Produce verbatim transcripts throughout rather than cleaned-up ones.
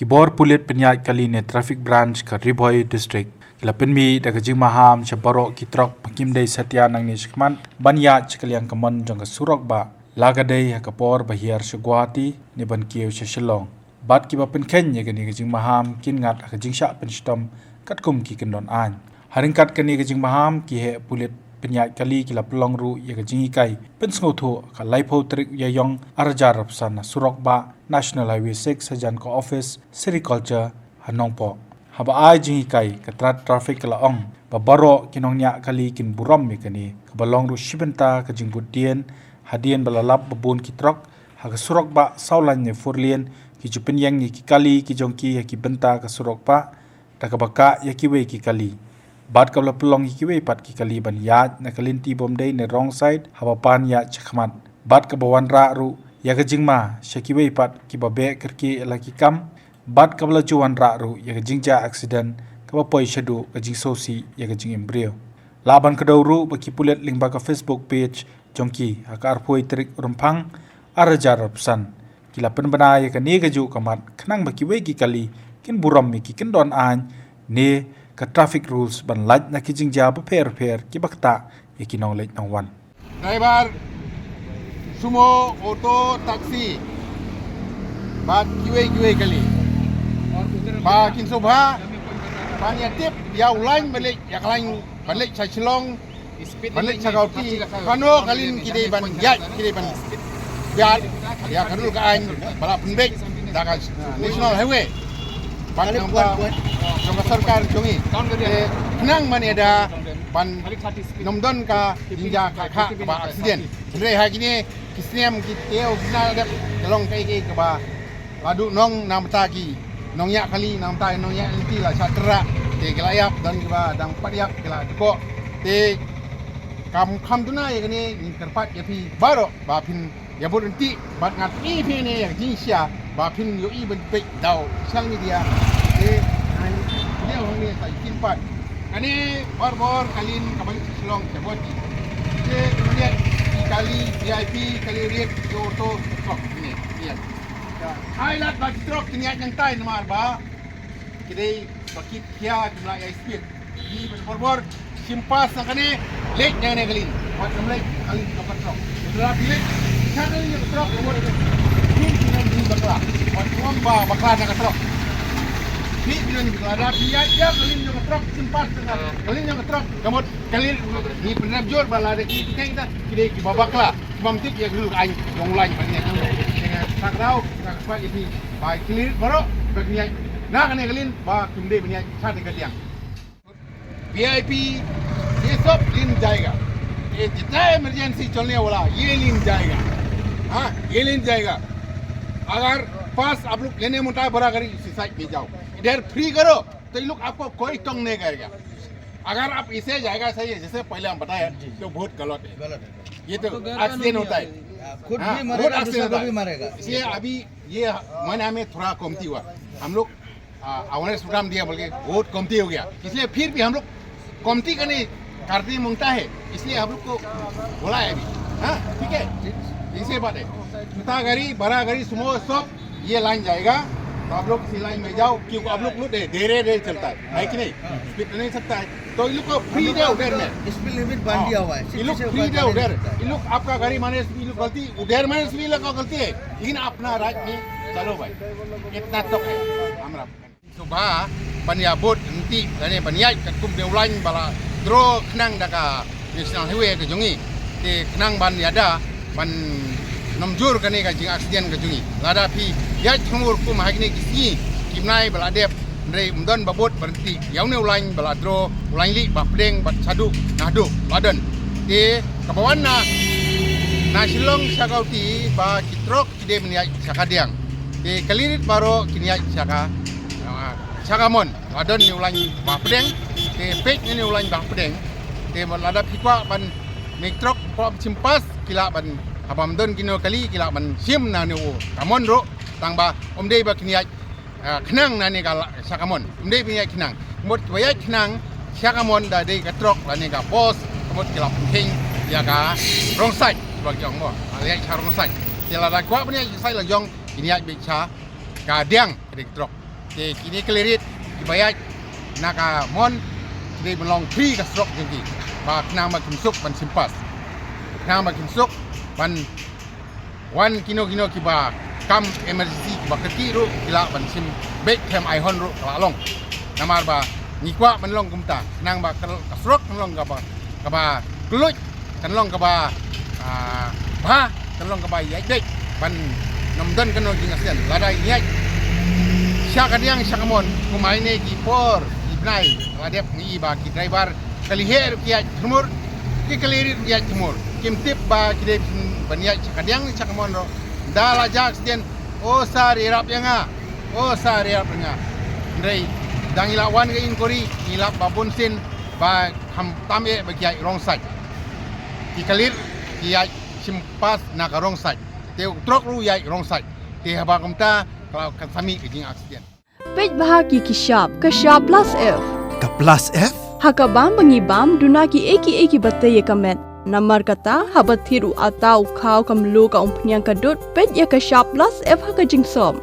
Bor pulit pynïaid kali ne Traffic Branch ka Ri Bhoi District ki la pynmih da ka jingmaham sha baroh ki trok ba kim dei satia nangne shakhmat ban ïaid sha ka liang kamon jong ka surok bah, la ka dei ha ka por ba hiar sha Guwahati ne ban kiew sha Shillong. Bad kiba pynkheiñ ïa kane ka jingmaham kin ngat ha ka jingshah pynshitom katkum ki kyndon aiñ. Ha ryngkat kane ka jingmaham, ki heh pulit pynïaid kali ki la pynlong ruh ïa ka jinghikai pynsngewthuh ha ka laiphew tarik Ïaïong arhajar arphew san ha surok bah National Highway six hajan ka office Sericulture ha Nongpoh. Haba ai jinghikai, ka tnat traffic ka la ong ba baroh ki nongñiah kali kin burom ïa kane, kaba long ruh shi bynta ka jingbud dien hadien ba la lap ba bun ki trok ha ka surok bah saw lane four lane ki ju pynïeng ïa ki kali ki jong ki ha ki bynta ka surok bah, da kaba kah ïa kiwei ki kali. Bad kaba la pynlong ïa kiwei pat ki kali ban ïaid na ka lynti bym dei ne wrong side haba pan ïaid shakhmat. Bad kaba wanrah ruh ïa ka jingma sha kiwei pat kiba beh kyrkieh la ki kam. Bad kaba la ju wanrah ruh ïa ka jingjia accident kaba poi shaduh ka jingsngewsih ïa ka jingim briew. Lah ban kdew ruh ba ki pulit lyngba ka Facebook page jong ki ha ka arphew tarik Rymphang arhajar arphew san ki la pynbna ïa kane kajuh ka mat khnang ba kiwei ki kali kin burom ïa ki kyndon aiñ ne ka traffic rules ban lait na ki jingjia bapher bapher kiba ktah ïa ki nongleit nongwan. Driver sumo, auto, taxi bad kiwei kiwei kali ba kin sngewbha ban ïa tip ïa u lain ban leit, ïa ka lain ban leit sha Shillong, ban leit sha Guwahati, kano ka lane ki dei ban ïaid, ki dei ban ïaid ïa ka rule ka aiñ ba la pynbeit da ka National Highway bad namar jong ka sorkar jong ngi. Te khnang ban ïada ban ym don ka jingjia ka kaba accident. Hynrei ha kine ki snem ki taïew ki la dep ka long kaei kaei kaba la duh nong namar ki nongñiah kali, namar ki nongñiah lynti la shah tyrrah. Te ki la ïap, don kiba dang pat ïap ki la dkoh. Te kam kham duna ïa kane, ngi kyrpad ïa phi baroh ba phin ïa bud ryntih bad ngat ïa phi ne ïa ka jingshisha ba phin ïohi ban peit da u social media. Te ngan ïa hangne sa kin pat kane bor bor ka lane kaba leit sha Shillong sha Guwahati. Te kane kali V I P, kali rit, auto, trok ne. Ai lad ba ki trok kin ïaid nangtai namar ba ki dei ba ki khia ki la ïa speed. Ngi bad bor bor shim pass na kane, leit na kane ka lane. Wat ym leit ka lane ka trok. Lada phi leit sha ka lane ka trok, ka mut phi phi nang dei bakla. Wat ym ba bakla na ka trok. Phi phi nang bakla, lada phi ïaid ïa ka lane ka trok, shim pass na ka lane ka trok, ka mut ka lane. Ngi pynrem jur ba lada ki ki keng ta ki dei kiba bakla. Bym tip ïa ka rule ka aiñ jong u lain ba ngi ïa ka rule. Te nga kyrpad ïa phi ba ki lane baroh ba ki ïaid na kane ka lane ba kim dei ban ïaid sha kane ka liang. V I P ये सब लेन जाएगा, ये जितना इमरजेंसी चलने वाला ये लेन जाएगा। हाँ, ये लेन जाएगा। अगर पास आप लोग लेने मुंडा बड़ा गाड़ी उसी साइड में जाओ, इधर फ्री करो तो ये लोग आपको कोई तंग नहीं करेगा। अगर आप इसे जाएगा सही है, जैसे पहले हम बताया, तो बहुत गलत है। गलत है। ये तो तो गैर कानूनी एक्सीडेंट होता है। है। खुद हाँ, भी मरेगा, बहुत दूसरे एक्सीडेंट को होता भी है। मारेगा। इसलिए अभी ये महीना में थोड़ा कमती हुआ, हम लोग, आ, अवेयरनेस प्रोग्राम दिया बोल के बहुत कमती हो गया, इसलिए फिर भी हम लोग कमती करने करने मांगता है, इसलिए हम लोग को बोला है अभी। हाँ, ठीक है, इसे बात है। छोटा गाड़ी, बड़ा गाड़ी, सुमो, सब ये लाइन जाएगा, तो आप लोग इसी लाइन में जाओ, क्योंकि आप लोग लोग धीरे धीरे चलता है, है कि नहीं? स्पीड नहीं सकता है, तो इन लोग को फ्री दे उधर में। स्पीड लिमिट बांध दिया हुआ है, हाँ, ये लोग फ्री दे उधर। ये लोग आपका गाड़ी माने, ये लोग गलती, उधर माने, ये लोग का गलती है, लेकिन अपना राइट में चलो भाई, इतना तो है हमारा। Sngewbha ban ïa bud ryntih lane ban ïaid katkum de u lain ba la draw khnang da ka National Highway ka jong ngi. Te khnang ban ïada ban nym jur kane ka jing accident ka jong ngi. Lada phi ïaid thmu kum ha kine ki sngi ki bnai ba la dep, hynrei ym don ba bud ba ryntih ïa une u lain ba la draw, u lain lieh ba pdeng bad shaduh nahduh la don. Te kaba wan na, na Shillong sha Guwahati ba ki trok ki dei ban ïaid sha ka diang. Te ka lane baroh kin ïaid sha ka, ah, sha ka mon. Ba don ne u lain ba pdeng, te peit ne u lain ba pdeng. Te lada phi kwah ban mih trok, kwah ban shim pass, ki lah ban, haba ym don kino kali, ki lah ban shim na ne u ka mon ruh, tang ba ym dei ba kin ïaid, ah, khnang na ne ka la-, sha ka mon. Ym dei ba kin ïaid khnang. Mut ba ïaid khnang sha ka mon da dei ka trok lane ka bus, ka mut ki la pynkheiñ ïa ka wrong side, ba ki ong mo. Ïaid sha wrong side. Te lada kwah ban ïaid sha side la jong, kin ïaid beit sha ka diang, ka diang trok. Te kine ki lari kiba ïaid na ka mon, ki dei ban long free ka surok jong ki, ba khnang ba kim suk ban shim pass, khnang ba kim suk ban wan kino kino kiba kam emergency kiba kyrkieh ruh ki lah ban shim beit, khlem ai hon ruh ka lah long. Namar ba ngi kwah ban long kumta, khnang ba ka, ka surok kan long kaba, kaba kylluid, kan long kaba, ah, bha, kan long kaba ïaid beit, ban ym don kano jingaccident. Lada ïaid sha kadiang sha kamon, kum ha kine ki por ki bnai la dep, ngi i ba ki driver kali heh ruh ki ïaid thmur, ki kali rit ruh ki ïaid thmur. Kim tip ba ki dei ban ïaid sha kadiang sha kamon ruh. Da la jia accident, o sa ïarap ïa nga, o sa ïarap ïa nga. Hynrei da ngi la wan ka inquiry, ngi lap ba bunsien ba khamtam eh ba ki ïaid wrong side. Ki kali rit ki ïaid shim pass na ka wrong side, te u trok ruh ïaid wrong side. Te haba kumta ka la kan sa mih ka jingaccident. Peit bha ki ki shap, ka shap plus F. Ka plus F? Ha ka bam ba ngi bam, duna kiei kiei kiba tei ïa ka met. Namar kata, haba thied u atta u khaw, ka mluh, ka umphniang, ka dud, peit ïa ka shap plus F ha ka jingsop.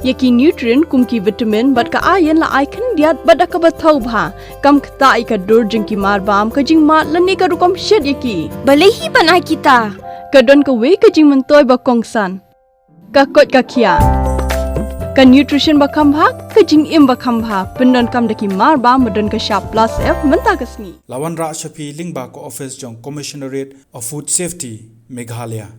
Ïa ki nutrient kum ki vitamin bad ka iron la ai khyndiat bad da kaba thaw bha. Kam ktah ïa ka dur jong ki mar bam, ka jingmad lane ka rukom shet ïa ki. Balei hi ban ai kita? Ka don kawei ka jingmyntoi ba kongsan. Ka koit ka khiah. Ka nutrition ba kham bha, ka jingim ba kham bha. Pyndonkam da ki mar bam ba don ka shap plus F mynta ka sngi. La wanrah sha phi lyngba ka office jong Commissionerate of Food Safety, Meghalaya.